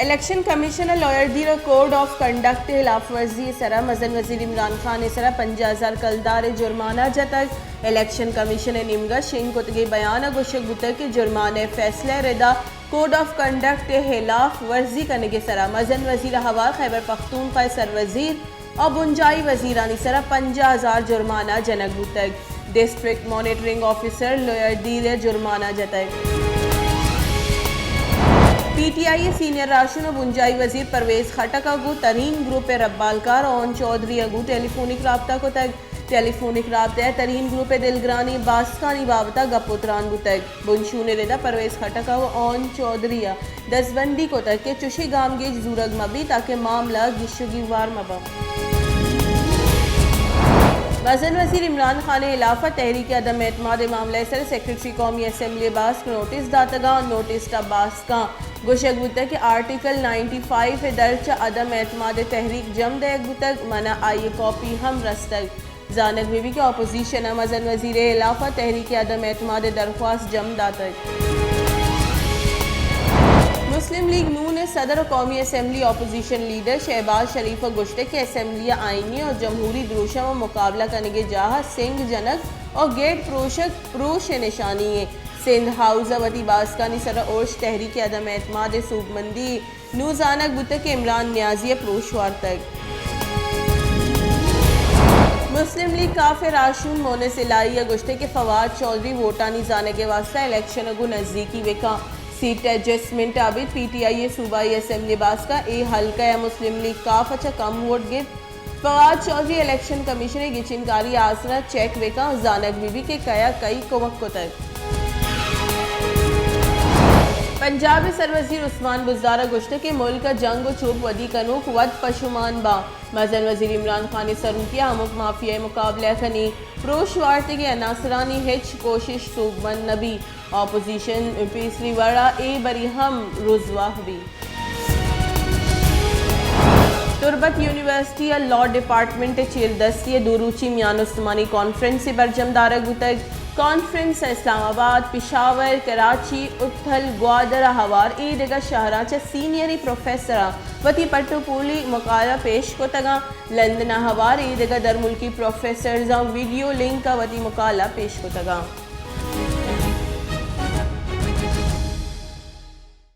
Election commission ءَ لویردیر ءِ کوڈ آف کنڈکٹ ءِ ہلاف ورزی ءِ سرا مزن وزیر عمران خان ءِ سرا پنجاہ ہزار کلدار ءِ جرمانہ جتگ۔ الیکشن کمیشن ءِ نیمگا شنگ کتگیں بیان ءَ گوشگ بوتگ کہ جرمانہ ءِ فیصلہ ءِ ردا کوڈ آف کنڈکٹ ءِ ہلاف ورزی کنگ ءِ سرا مزن وزیر ءِ ہوار خیبر پختونخوا ءِ سروزیر ءُ بنجاہی وزیرانی سرا پنجاہ ہزار جرمانہ جنگ بوتگ۔ ڈسٹرکٹ مانیٹرنگ آفیسر لویردیر ءَ جرمانہ جتگ۔ پی ٹی آئی ءِ سینئر راہشون ءُ بنجاہی وزیر پرویز خٹک ءَ گوں ترین گروپ ءِ ربالکار آن چوہدری ءَ گوں ٹیلی فونک رابطہ کتگ۔ ٹیلی فونک رابطہ ءَ ترین گروپ ءِ دلگرانی باسکانی بابت ءَ گپ ءُ تران بوتگ۔ بنشون ءِ ردا پرویز خٹک ءُ آن چوہدری ءَ دزبندی کتگ کہ چشیں گامگیج زورگ مہ بیت تاکہ معاملہ گیش ءُ گیوار مہ بنت۔ مزن وزیر عمران خان ءِ ہلاف ءَ تحریک عدم اعتماد ءِ معاملہ ءِ سر ءَ سیکرٹری قومی اسمبلی ءَ باسک نوٹس داتگ ءُ نوٹس ءِ باسکاں گوشگ بوتگ کہ آرٹیکل نائنٹی فائیو ءِ درچ ءَ عدم اعتماد ءِ تحریک جم دئیگ بوتگ، من ءَ آئی ءِ کاپی ہم رستگ۔ زانگ بہ بیت کہ اپوزیشن ءَ مزن وزیر ءِ ہلاف ءَ تحریک عدم اعتماد ءِ درخواست جم داتگ۔ مسلم لیگ نون ءِ صدر ءُ قومی اسمبلی اپوزیشن لیڈر شہباز شریف ءَ گوشتگ کہ اسمبلی ءَ آئینی ءُ جمہوری دروشم ءِ مقابلہ کنگ ءِ جاہ ءَ سنگ جنگ ءُ گیٹ پروشگ پروش ءِ نشانی ایں۔ سندھ ہاؤس ءَ وتی باسکانی سر ءَ ارش تحریک عدم اعتماد ءِ سوبمندی نوں زانگ بوتگ کہ عمران نیازی ءَ پروش وارتگ۔ مسلم لیگ کاف ءِ راہشون مونس الہی ءَ گوشتگ کہ فواد چوہدری ووٹانی زانگ ءِ واستہ الیکشن ءَ گوں نزیکی بکن، سیٹ ایڈجسٹمنٹ ءَ ابید پی ٹی آئی ءِ صوبائی اسمبلی باسکاں اے حلقہ ءَ مسلم لیگ کاف ءَ چہ کم ووٹ گپت۔ فواد چوہدری الیکشن کمیشن ءِ گچینکاری ءِ آسرا چیک بکن، زانگ بہ بیت کہ کئیا کئی کمک کتگ۔ پنجاب ءِ سروزیر عثمان بزدار ءَ گوشتگ کہ ملک ءَ جنگ ءُ چوپ ودی کنوک وت پشومان باں، مزن وزیر عمران خان ءِ سروکی ءَ ہمک مافیا ءِ مقابلہ ءَ کنیں، پروش وارتگیں عناصرانی ہچ کوشش سوبمند نہ بیت۔ اپوزیشن پیسری وڑ ءَ اے بری ہم رزواہ بیت۔ تربت یونیورسٹی ءَ لاء ڈیپارٹمنٹ ءِ چیردستی ءَ دو روچی میان استمانی کانفرنسے برجم دارگ بوتگ۔ کانفرنس ءَ اسلام آباد، پشاور، کراچی، اتھل، گوادر ءَ ہوار اے دگہ شہراں چہ سینئریں پروفیسراں وتی پٹ ءُ پولی مقالہ پیش کتگ اَنت۔ لندن ءَ ہوار اے دگہ درملکی پروفیسرزاں ویڈیو لنک ءَ وتی مقالہ پیش کتگ اَنت۔